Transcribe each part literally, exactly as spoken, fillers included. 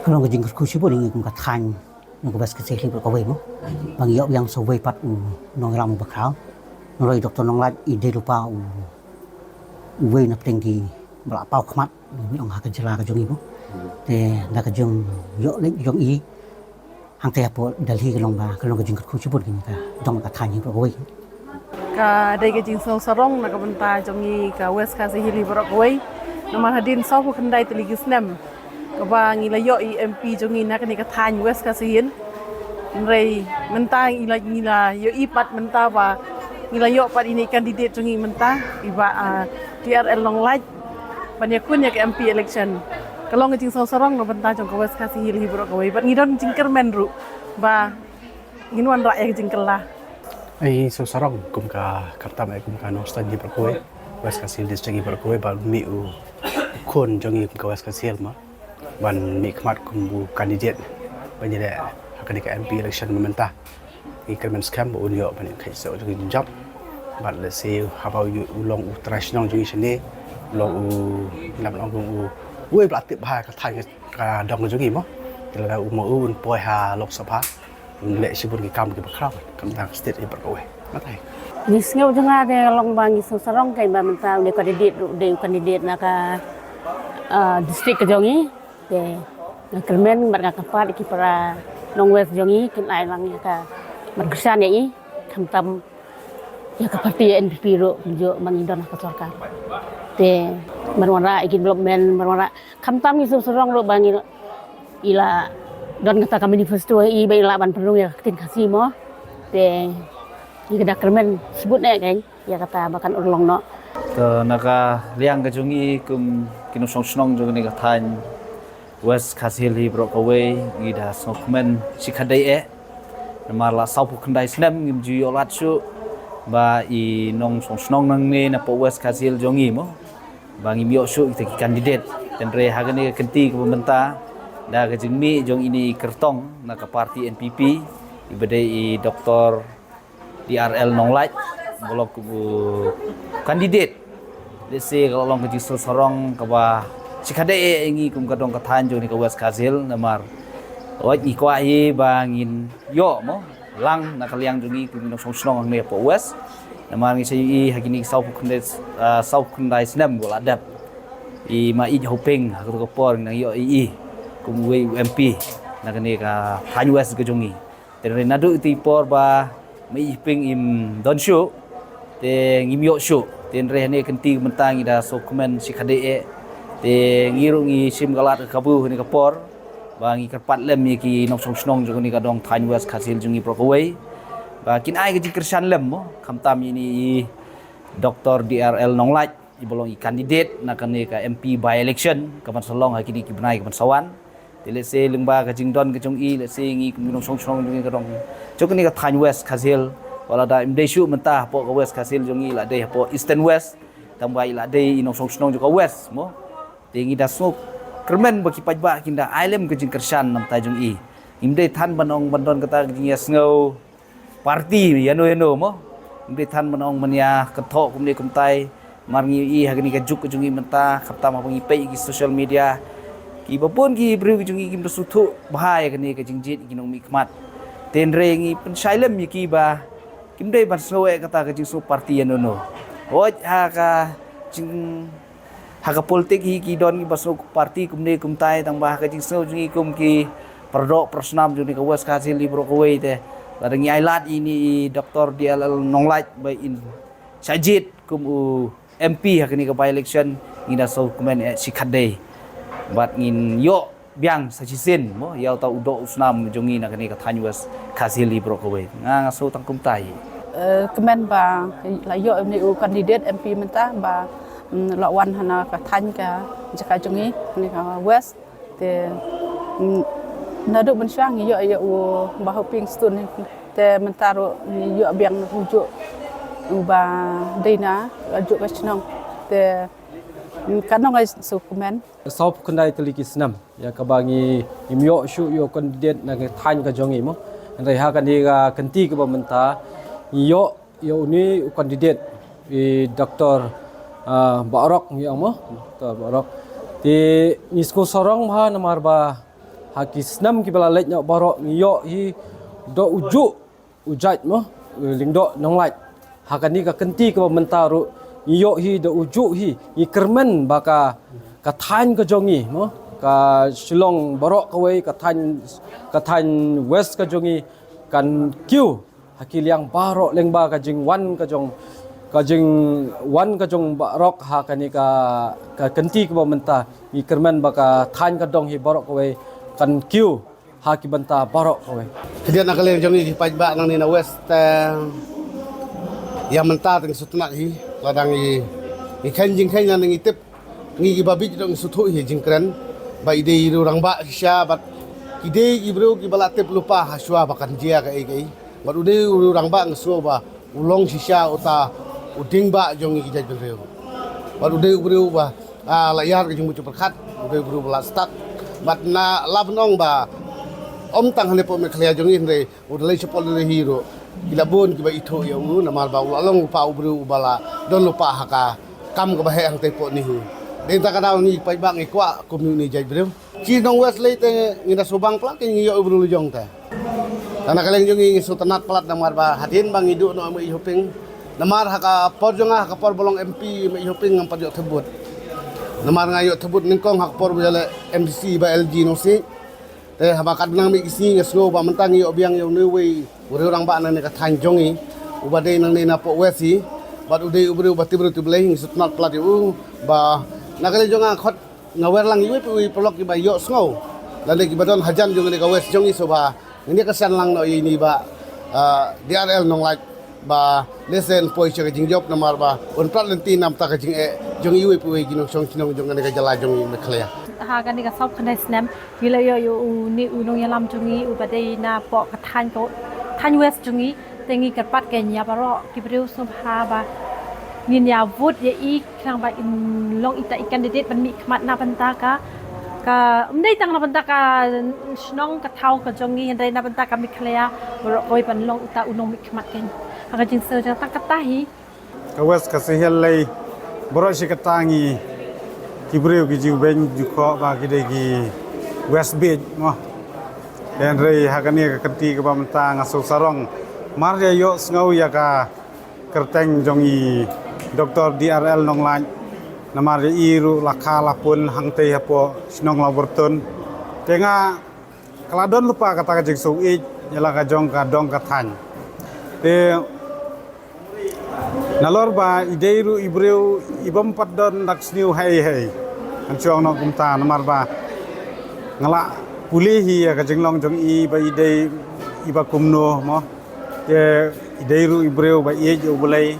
Ka long ka jingkyrkhu shibun ïa ngi kum ka thaiñ, na ka West Khasi Hills baroh kawei mo. Ba ngi ïoh biang sa uwei pat u nongïalam uba khraw. Nalor i Doctor Nonglait i dei lypa u, uwei na pdeng kiba la paw khmat, ngi ong ha ka jylla ka jong ngi mo. Te da ka jingïoh leit jong i hangtei hapoh Delhi ka long ba, ka long ka jingkyrkhu shibun ïa ngi ka dong ka thaiñ hi baroh kawei. Ka dei ka jingsngew sarong na ka bynta jong ngi ka West Khasi Hills hi baroh kawei. Namar hadien sawphew khyndai tylli ki snem kaba ngi la ïoh i M P jong ngi na kane ka thaiñ West Khasi Hills. Hynrei mynta ngi la, ngi la ïohi pat mynta ba ngi la ïoh pat ine i candidate jong ngi mynta, i Bah, ah, T R L Nonglait, ban ïakhun ïa ka M P election. Ka long ka jingsngew sarong na bynta jong ka West Khasi Hills hi baroh kawei. Bad ngi don jingkyrmen ruh ba ngin wanrah ïa ka jingkylla. Ai, sngewsarong kum ka, khamtam eh kum ka nongshong shnong hi baroh kawei, West Khasi Hills District hi baroh kawei, ban mih u khun jong ngi kum ka West Khasi Hills mo, ban mih khmat kum u candidate ban ïaleh ha kane ka M P election mynta. Ngi kyrmen skhem ba un ïoh ban ïakhaïh sha u jong ngi jingïap. Bad lehse haba u long u trai shnong jong ngi shane, u long u, ngi lah ban ong kum u, uwei ba la tip bha ka thaiñ ka dong ka jong ngi mo. Te lada u mo, un poi ha Lok Sabha, un leh shibun ki kam kiba khraw ka bynta ka state hi baroh kawei. Matai. Ngi sngew jong nga te long ba ngi sngewsarong kein ba mynta une u candidate ruh u dei u candidate na ka, ah, district ka jong ngi. Te nga kyrmen bad nga kyrpad ïa ki para nong West jong ngi kin ai lang ïa ka ban kyrshan ïa i, khamtam ïa ka party N P P ruh kumjuh ba ngi don ha ka sorkar. Te ban wanrah ïa ki development, ban wanrah, khamtam ngi sngewsarong ruh ba ngi, i la don kata ka manifesto ïa i ba i lah ban pynrung ïa ka ktien Khasi mo. Te ngi ka da kyrmen shibun eh kein ïa kata ba kan urlong noh. Te na ka liang ka jong ngi kum ki nongshong shnong jong kane ka thaiñ West Khasi Hills hi baroh kawei, ngi da sngewkmen shikatdei eh. Namar la sawphew khyndai snem ngim ju ïoh lad shuh ba i nongshong shnong nangne napoh West Khasi Hills jong ngi mo, ba ngim ïoh shuh kita ki candidate. Hynrei ha kane ka kynti kaba mynta, da ka jingmih jong ine i kyrtong na ka party N P P, iba dei i Doctor D R L Nonglait, ba long kum u candidate. Lehse ka long ka jingsngewsarong kaba shikatdei eh ïa ngi kum ka dong ka thaiñ jong kane ka West Khasi Hills, namar wat ngi kwah hi ba ngin ïoh mo lang na ka liang jong ngi kum ki nongshong shnong hangne hapoh West. Namar ngi sa ïohi ha kine ki sawphew khyndai, ah, sawphew khyndai snem ba la dep, i Ma Ïeit Hoping ha kato ka por ngi nang ïoh ïa i kum uwei u M P na kane ka thaiñ West ka jong ngi. Te hynrei naduh ita i por ba Ma Ïeit Hoping im don shuh, te ngim ïoh shuh. Te hynrei ha kane ka kynti mynta ngi da sngewkmen shikatdei eh. Te ngi ruh ngi shim ka lad ka kabu ha kane ka por ba ngi kyrpad lem ïa ki nongshong shnong jong kane ka dong thaiñ West Khasi Hills jong ngi baroh kawei ba kin ai ka jingkyrshan lem mo, khamtam ïa ine i Doctor D R L Nonglait, iba long i candidate na kane ka M P by election kaban sa long ha kine ki bnai kaban sa wan. Te lehse lyngba ka jingdon ka jong i, lehse ngi kum ki nongshong shnong jong ngi ka dong jong kane ka thaiñ West Khasi Hills, wat lada im dei shuh mynta hapoh ka West Khasi Hills jong ngi, la dei hapoh Eastern West, tangba i la dei i nongshong shnong jong ka West mo. Te ngi da sngewkyrmen ba ki paidbah kin da ai lem ka jingkyrshan na bynta jong i. Im dei than ban ong ban don kata ka jingïasngew party ïano ïano mo. Im dei than ban ong ban ïa kynthoh kumne kumtai. Namar ngi ïohi ha kane ka juk ka jong ngi mynta, khamtam haba ngi peit ïa ki social media, kiba bun ki briew ki jong ngi kim da sngewthuh bha ïa kane ka jingjied ïa ki nongmihkhmat. Te hynrei ngi pynshai lem ïa ki ba kim dei ban sngew eh kata ka jingsngew party ïano ïano. Hooid, ha ka jing ha ka politik hi ki don kiba sngew party kumne kumtai, tangba ha ka jingsngew jong ngi kum ki paradoh parasnam jong kane ka West Khasi Hills hi baroh kawei, te lada ngi ai lad ïa ine i Doctor D R L Nonglait ba in shah jied kum u M P ha kane ka by election, ngi da sngewkmen eh shikatdei. Bad ngin ïoh biang sa shisien mo ïa uta u doh u snam jong ngi na kane ka thaiñ West Khasi Hills hi baroh kawei. Nga nga sngew tang kumta hi. Eh, kmen ba la ïoh une u candidate M P mynta ba, mm, la wan ha kane ka thaiñ ka jaka jong ngi, kane ka West. Te, mm, naduh mynshuwa ngi ïoh ïa u Bah Hoping Stone, te mynta ruh ngi ïoh biang kumjuh u Bah Deina, kumjuh ka shnong. Te, mm, ka nong ai sngewkmen. Sawphew khyndai tylli ki snem ïa kaba ngi, ngim ïoh shuh ïa u candidate na ka thaiñ ka jong ngi mo. Hynrei ha kane ka kynti kaba mynta ngi ïoh ïa une u candidate, i Doctor, ah, Bah Rok ngi ong mo, Doctor Bah Rok. Te ngi sngewsarong bha namar ba Ha ki snem kiba la leit noh baroh ngi ïoh hi da u juh u jait mo, u Lyngdoh Nonglait. Ha kane ka kynti kaba mynta ruh ngi ïoh hi da u juh hi, ngi kyrmen ba ka, ka thaiñ ka jong ngi mo, ka Shillong baroh kawei, ka thaiñ, ka thaiñ West ka jong ngi kan kiew ha ki liang baroh lyngba ka jingwan ka jong, ka jingwan ka jong baroh ha kane ka, ka kynti kaba mynta. Ngi kyrmen ba ka thaiñ ka dong hi baroh kawei kan kiew ha ki bynta baroh kawei. Khyndiat na ka liang jong ngi ki paidbah nangne na West, eh, ïa mynta tang sutnat hi, lada ngi, ngi kheiñ jingkheiñ lada ngi tip, ngi kiba bit dong suthuh hi jingkren ba i dei u rangbah shisha bad ki dei ki briew kiba la tip lypa ha shuwa ba kan jia kaei kaei. Bad u dei u rangbah nga sngew ba u long shisha uta u ding ba jong ngi ki jaitbynriew. Bad u dei u briew ba, ah, la ïar ka jingmut jingpyrkhat, u dei u briew ba la stad. Bad na la ban ong ba ym tang hangne hapoh Meghalaya jong ngi hynrei u da leit shapoh Delhi ruh ki la bun kiba ithuh ïa u namar ba u la long lypa u briew uba la don lypa ha ka kam kaba heh hangtei hapoh NEHU. Dei na kata ka daw ngi paidbah ngi kwah kum une u jaitbynriew. Shnong West lei te ngi da sngewbang palat te ngi ïoh u briew la jong te. Te na ka liang jong ngi ngi sngewtynnat palat namar ba hadien ba ngi duh noh Meihouping. Namar ha ka por jong nga ha ka por ba long MP Meihouping ngam pat ïoh thep vote. Namar nga ïoh thep vote nyngkong ha ka por ba ïaleh MDC ba LG Nongsiej. Te haba katba nang mih ki sngi nga sngew ba mynta ngi ïoh biang ïa une uwei u rangbah nangne ka thaiñ jong ngi uba dei nangne napoh West hi. Bad u dei u briew ba tip briew tip Blei, ngi sngewtynnat palat ïa u ba na ka liang jong nga khot nga wer lang iwei pa iwei paralok kiba ïohsngew lane kiba don hajan jong kane ka West jong ngi, sngewbha ngin ïa kyrshan lang noh ïa ine i bah, ah, DRL Nonglait ba lehse un poi sha ka jingjop namar ba un prat lynti namar ka jingeh jong iwei pa iwei ki nongshong shnong jong kane ka jylla jong ngi Meghalaya. Ha kane ka sawphew khyndai snem ngi la ïoh ïa une u nongïalam jong ngi uba dei napoh ka thaiñ, ka thaiñ West jong ngi. Te ngi kyrpad kein ïa baroh ki briew sngewbha ba ngin ïa vote ïa i khnang ba in long ita i candidate ban mihkhmat na bynta ka, ka, ym dei tang na bynta ka shnong ka thaw ka jong ngi hynrei na bynta ka Meghalaya baroh kawei ban long ita u nongmihkhmat kein. Ha ka jingsngew jong nga tang kata hi. Ka West Khasi Hills lei baroh shi katta ngi ki briew ki ju beiñ ju khoh ba ki dei ki West beit mo. Hynrei ha kane ka kynti kaba mynta nga sngewsarong mar ïa ïohsngew ïa ka kyrteng jong i Doctor DRL Nonglait. Namar ïa i ruh la kha la pun hangtei hapoh shnong Lawbyrtun. Te nga ka la don lypa kata ka jingsngewsih ïa la ka jong ka dong ka thaiñ. Te nalor ba i dei ruh i briew i bym pat don dak sniew hei hei. Ngan shu ong noh kumta namar ba nga la pule hi ïa ka jinglong jong i ba i dei i ba kumno mo. Te i dei ruh i briew ba ïeit ïa U Blei.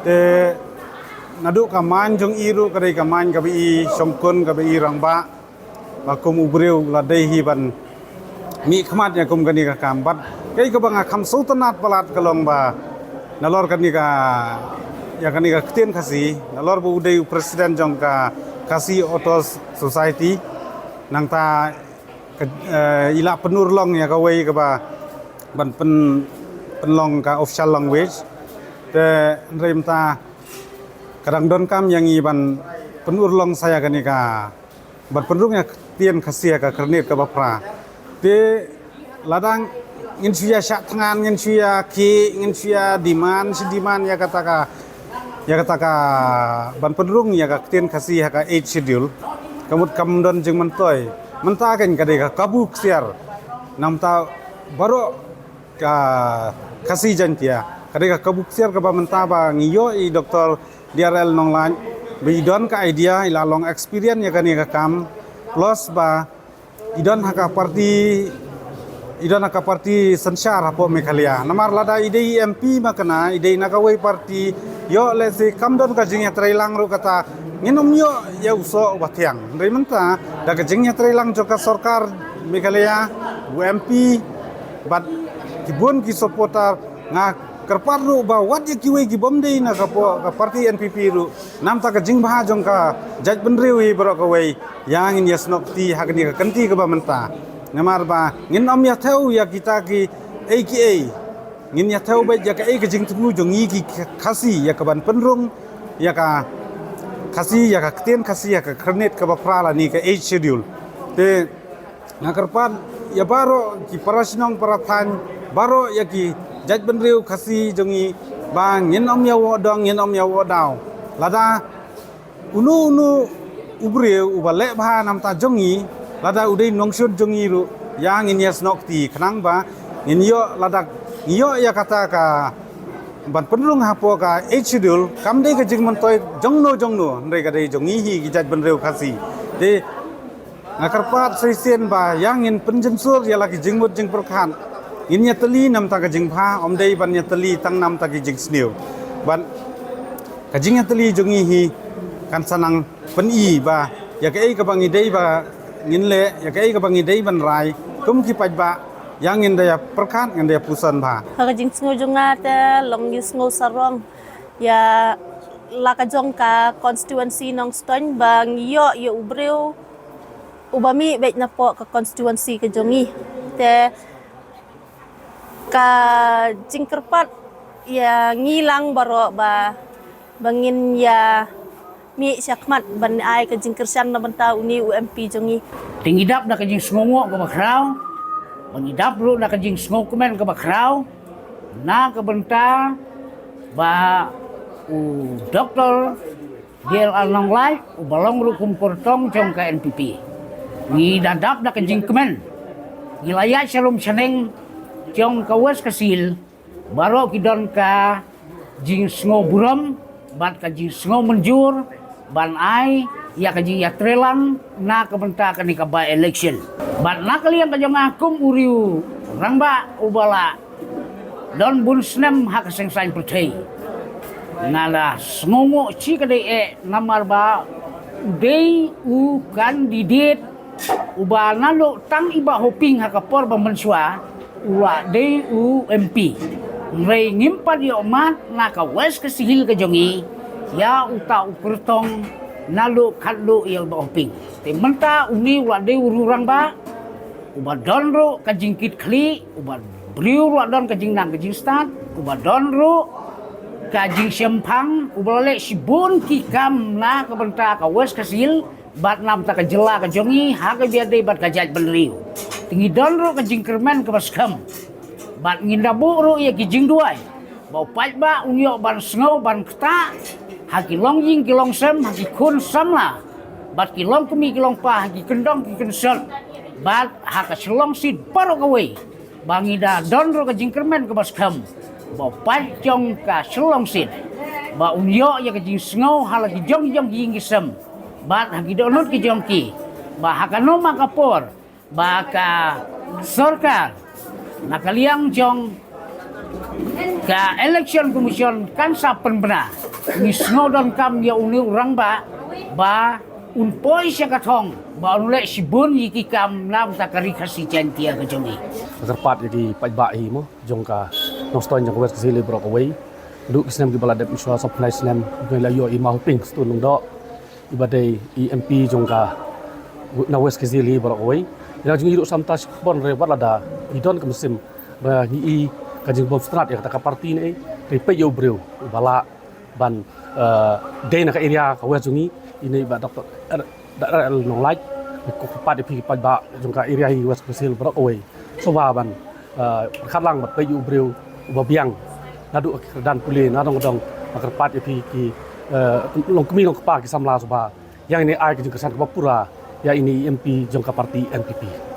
Te naduh ka main jong i ruh ka dei ka main kaba i shongkun kaba i rangbah. Ba kum u briew la dei hi ban mihkhmat ïa kum kane ka kam bad kaei kaba nga kham sngewtynnat palat ka long ba nalor kane ka ïa kane ka ktien Khasi nalor ba u dei u president jong ka Khasi Authors Society nangta ka, eh, i la pynurlong ïa kawei kaba ban pyn, pynlong ka official language. Te hynrei mynta ka dang donkam ïa ngi ban pynurlong sa ïa kane ka ban pynrung ïa ka ktien Khasi ha ka Khyrnit kaba phra. Te lada ngin shu ïa shah thngan, ngin shu ïa ki, ngin shu ïa demand, shi demand ïa kata ka, ïa kata ka ban pynrung ïa ka ktien Khasi ha ka Eighth Schedule. Ka mut kam don jingmyntoi. Mynta kein ka dei ka kabu ksiar. Namar baroh ka Khasi Jaiñtia ka dei ka kabu ksiar kaba mynta ba ngi ïoh i Doctor D R L Nonglait ba i don ka idea, i la long experience ïa kane ka kam, plus ba i don ha ka party, i don ha ka party synshar hapoh Meghalaya. Namar lada i dei i M P ma kane, i dei na kawei party, ïoh lehse kam don ka jingïatreilang ruh kata ngin ym ïoh ïa u soh uba thiang. Hynrei mynta da ka jingïatreilang jong ka sorkar Meghalaya, u M P bad ki bun ki supporter, nga kyrpad ruh ba wat ïa kiwei ki bym dei na ka po-, ka party N P P ruh, namar ka jingbha jong ka jaitbynriew hi baroh kawei, ïa ngin ïa snoh kti ha kane ka kynti kaba mynta. Namar ba ngin ym ïa thew ïa kita kiei kiei. Ngin ïa thew beit ïa kaei ka jingthmu jong ngi ki Khasi ïa ka ban pynrung ïa ka Khasi, ïa ka ktien Khasi ha ka Khyrnit kaba phra lane ka Eighth Schedule. Te Nga kyrpad ïa baroh ki para shnong para thaiñ, baroh ïa ki jaitbynriew Khasi jong ngi, ba ngin ym ïa woh dong, ngin ym ïa woh daw. Lada uno uno u briew uba leh bha namar jong ngi, lada u dei nongshun jong ngi ruh, ïa ngin ïa snoh kti, khnang ba ngin ïoh, lada ngi ïoh ïa kata ka ban pynrung hapoh ka Eighth Schedule, kam dei ka jingmyntoi jongno jongno, hynrei ka dei jong ngi hi ki jaitbynriew Khasi. Te nga kyrpad shisien ba ïa ngin pynjynjar ïa la ki jingmut jingpyrkhat. Ngin ïatylli namar ka jingbha, ym dei ban ïatylli tang namar ki jingsniew. Bad ka jingïatylli jong ngi hi kan sa nang pyni ba ïa kaei kaba ngi dei ba ngin leh, ïa kaei kaba ngi dei ban rai, kum ki paidbah, ïa ngin da ïa pyrkhat, ngin da ïa puson bha. Ha ka jingsngew jong nga te long ngi sngew sarong ïa la ka jong ka constituency Nongstoiñ ba ngi ïoh ïa u briew uba mih beit napoh ka constituency ka jong ngi. Te ka jingkyrpad ïa ngi lang baroh ba, ba ngin ïa mih shakhmat ban ai ka jingkyrshan na bynta une u M P jong ngi. Te ngi dap da ka jingsngewnguh kaba khraw, ba ngi dap ruh da ka jingsngewkmen kaba khraw na ka bynta ba u Doktor D L R Nonglait, uba long ruh kum kyrtong jong ka N P P. Ngi da dap da ka jingkmen. Ngi la ïaid sharum shaneng jong ka West Khasi Hills, baroh ki don ka jingsngew burom bad ka jingsngew mynjur ban ai ïa ka jingïatreilang na ka bynta kane ka by-election. Bad na ka liang ka jong nga kum u riew rangbah uba la don bun snem ha ka seng saiñ pyrthei, nga la sngewnguh shi kadei eh namar ba u dei u candidate uba naduh tang i Bah Hoping ha ka por ba mynshuwa u la dei u M P. Hynrei ngim pat ïoh mad na ka West Khasi Hills ka jong ngi ïa uta u kyrtong naduh khatduh ïa u Bah Hoping. Te mynta une u la dei u riew rangbah uba don ruh ka jingkitkhlieh, uba briew ruh don ka jingnang ka jingstad, uba don ruh ka jingshemphang, uba la leh shibun ki kam na ka bynta ka West Khasi Hills bad namar ka jylla ka jong ngi ha kaba ïadei bad ka jaitbynriew. Te ngi don ruh ka jingkyrmen kaba skhem bad ngin da buh ruh ïa ki jingduwai ba u paidbah un ïoh ban sngew ban ktah ha ki longïing ki longsem, ha ki khun samla bad ki longkmie ki longkpa, ha ki kyndong ki kynsan bad ha ka Shillong Seat baroh kawei. Ba ngi da don ruh ka jingkyrmen kaba skhem ba u paid jong ka Shillong Seat ba un ïoh ïa ka jingsngew ha la ki jong jong ki ïing ki sem bad ha ki dohnud ki jong ki, ba ha kano ma ka por ba ka sorkar na ka liang jong ka Election Commission kan sa pynbna. Ngi sngew donkam ïa une u rangbah ba un poi sha ka thong ba un leh shibun ïa ki kam namar ka Ri Khasi Jaiñtia ka jong ngi. Kyrpad ïa ki paidbah hi mo jong ka Nongstoiñ jong ka West Khasi Hills baroh kawei. Duh ki snem kiba la dep, mynshuwa sawphew lai snem ba la ïoh i Ma Hoping Stone Lyngdoh iba dei i M P jong ka na West Khasi Hills baroh kawei. Ïa jong ngi ruh samta shi khubor re wat lada i don ka mynsiem ba ngi i ka jingbym sngewtynnat ïa kata ka party ne, te peit ïa u briew uba lah ban, eh, dei na ka area ka West jong ngi, ine i Bah Doktor R-, Doktor R L Nonglait. Ko kyrpad ïa phi ki paidbah jong ka area hi West Khasi Hills baroh kawei, sngewbha ban, eh, pyrkhat lang bad peit ïa u briew uba biang naduh ki kyrdan pule na dong dong. Nga kyrpad ïa phi ki, eh, longkmie longkpa ki samla, sngewbha ïa ngin ai ka jingkyrshan kaba pura ïa ine i M P jong ka party N P P.